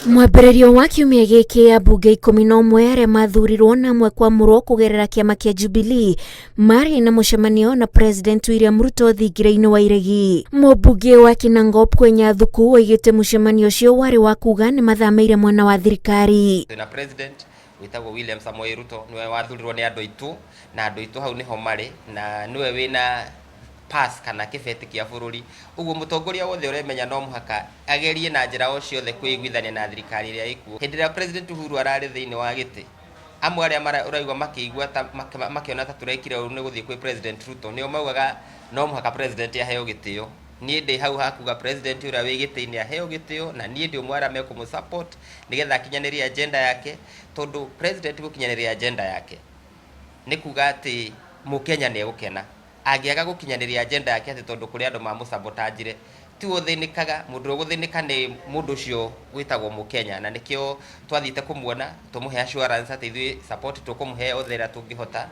Mwambĩrĩrio wa kiumia gĩkĩ ambunge 11 arĩa mathurirwo na amwe kwamũrwo kũgerera kĩama kĩa Jubilee marĩ na mũcemanio na President William Ruto thingira-inĩ wa Iregi. Mũmbunge wa Kinangop Kwenya Thuku oigĩte mũcemanio ũcio warĩ wa kuga nĩ mathamĩire mwena wa thirikari. Twĩna president wĩtagwo William Samoei Ruto, nĩwe wathurirwo nĩ andũ aitũ, na andũ aitũ hau nĩho marĩ, na nĩwe wĩna pass kana kĩbeti kĩa bũrũri. Ũguo mũtongoria wothe ũremenya no mũhaka agerie na njĩra o ciothe kwĩiguithania na thirikari ĩrĩa ĩkuo. Hĩndĩ ĩrĩa President Uhuru ararĩ thĩinĩ wa gĩtĩ, amwe arĩa mara ũraigua makĩigua ta makĩona ta tũrekire ũru nĩ gũthiĩ kwĩ President Ruto, nĩo maugaga no mũhaka President aheo gĩtĩo. Niĩ ndĩ hau ha kuga President ũrĩa wĩ gĩtĩ-inĩ aheo gĩtĩo, na niĩ ndĩ ũmwe arĩa mekũmũ support nĩgetha akinyanĩrie agenda yake, tondũ President gũkinyanĩria agenda yake nĩ kuga atĩ mũkenya nĩ egũkena. Angĩaga gũkinyanĩria agenda yake atĩ tondũ kũrĩ andũ mamũcabotanjire, tiwe ũthĩnĩkaga, mũndũ ũrĩa ũgũthĩnĩka nĩ mũndũ ũcio wĩtagwo mũkenya, na nĩkĩo twathiĩte kũmuona tũmũhe assurance atĩ ithuĩ support tũkũmũhe yothe ĩrĩa tũngĩhota,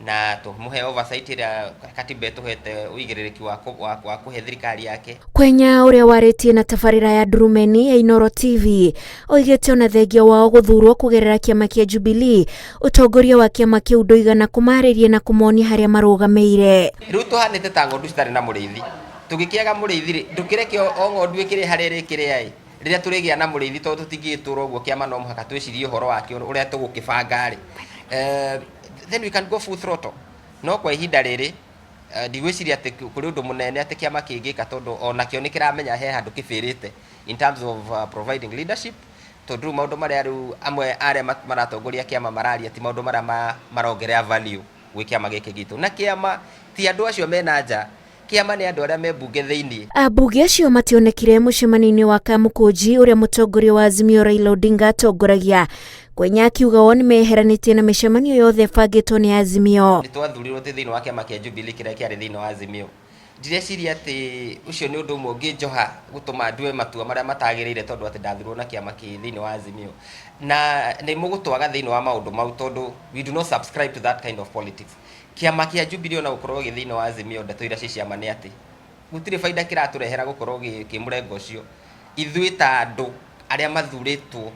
na tũmũhe oversight ĩrĩa katiba ĩtũhete ũigĩrĩrĩki wa, wa, wa kũhe thirikari yake. Kwenya ũrĩa warĩtie na tabarĩra ya Ndurumeni ya Inooro TV oigĩte ona thengia wao gũthurwo kũgerera kĩama kĩa Jubilee Ũtongoria wa kĩama kĩu ndũigana kũmarĩria na kũmonia harĩa marũgamĩire. Rĩu tũhanĩte ta ng'ondu citarĩ na mũrĩithi. Tũngĩkĩaga mũrĩithi-rĩ, ndũkĩreke o ng'ondu ĩkĩrĩe harĩa ĩrĩkĩrĩa-ĩ. Rĩrĩa tũrĩgĩa na mũrĩithi tondũ tũtingĩgĩtũra ũguo kĩama no mũhaka twĩcirie ũhoro wakĩo ũrĩa tũgũkĩbanga-rĩ, then we can go full throttle. No kwa ihinda rĩrĩ, ndigwĩciria atĩ kũrĩ ũndũ mũnene atĩ kĩama kĩngĩka tondũ onakĩo nĩ kĩramenya he handũ kĩbĩrĩte in terms of providing leadership. Tondũ rĩu maũndũ marĩa rĩu amwe arĩa maratongoria kĩama mararia ti maũndũ marĩa marongerera value gwĩ kĩama gĩkĩ gitũ. Na kĩama ti andũ acio me na nja, kĩama nĩ andũ arĩa me mbunge thĩinĩ. Ambunge acio mationekire mũcemanio-inĩ wa Kamũkũnji ũrĩa mũtongoria wa Azimio Raila Odinga atongoragia. Kwenya akiuga o nĩmeyeheranĩtie na mĩcemanio yothe ĩbangĩtwo nĩ Azimio. Nĩ twathurirwo twĩ thĩinĩ wa kĩama kĩa Jubilee kĩrĩa kĩarĩ thĩinĩ wa Azimio. Ndireciria atĩ ũcio nĩ ũndũ ũmwe ũngĩnjoha gũtũma ndue matua marĩa matagĩrĩire tondũ atĩ ndathurwo na kĩama kĩ thĩinĩ wa Azimio. Na nĩ mũgũtwaga thĩinĩ wa maũndũ mau tondũ we do not subscribe to that kind of politics. Kĩama kĩa Jubilee ona gũkorwo gĩ thĩinĩ wa Azimio ndeto iria ciĩ cia ma nĩ atĩ gũtirĩ baida kĩratũrehera gũkorwo kĩ mũrengo ũcio. Ithuĩ ta andũ arĩa mathurĩtwo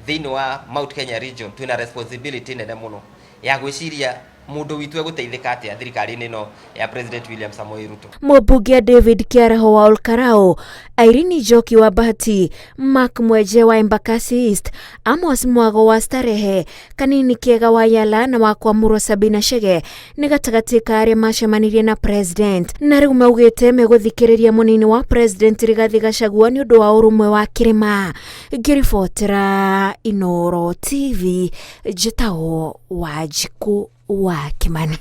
thĩinĩ wa Mount Kenya region twĩna responsibility nene mũno ya gwĩciria mũndũ witũ egũteithĩka atĩa thirikari-inĩ ĩno ya President William Samoei Ruto. Mũmbunge David Kĩaraho wa Olkarau, Irene Njoki wa Bahati, Mark Mwenje wa Embakasi East, Amos Mwago wa Starehe, Kanini Kĩega wa Yala na wa Kwamũrwo Sabina Chege nĩ gatagatĩ ka arĩa macemanirie na President na rĩu maugĩte megũthikĩrĩria mũnini wa President Rigathi Gachagua nĩ ũndũ wa ũrũmwe wa kĩrĩma. Ngĩribotera Inooro TV, njĩtagwo Wanjikũ wa Kĩmani.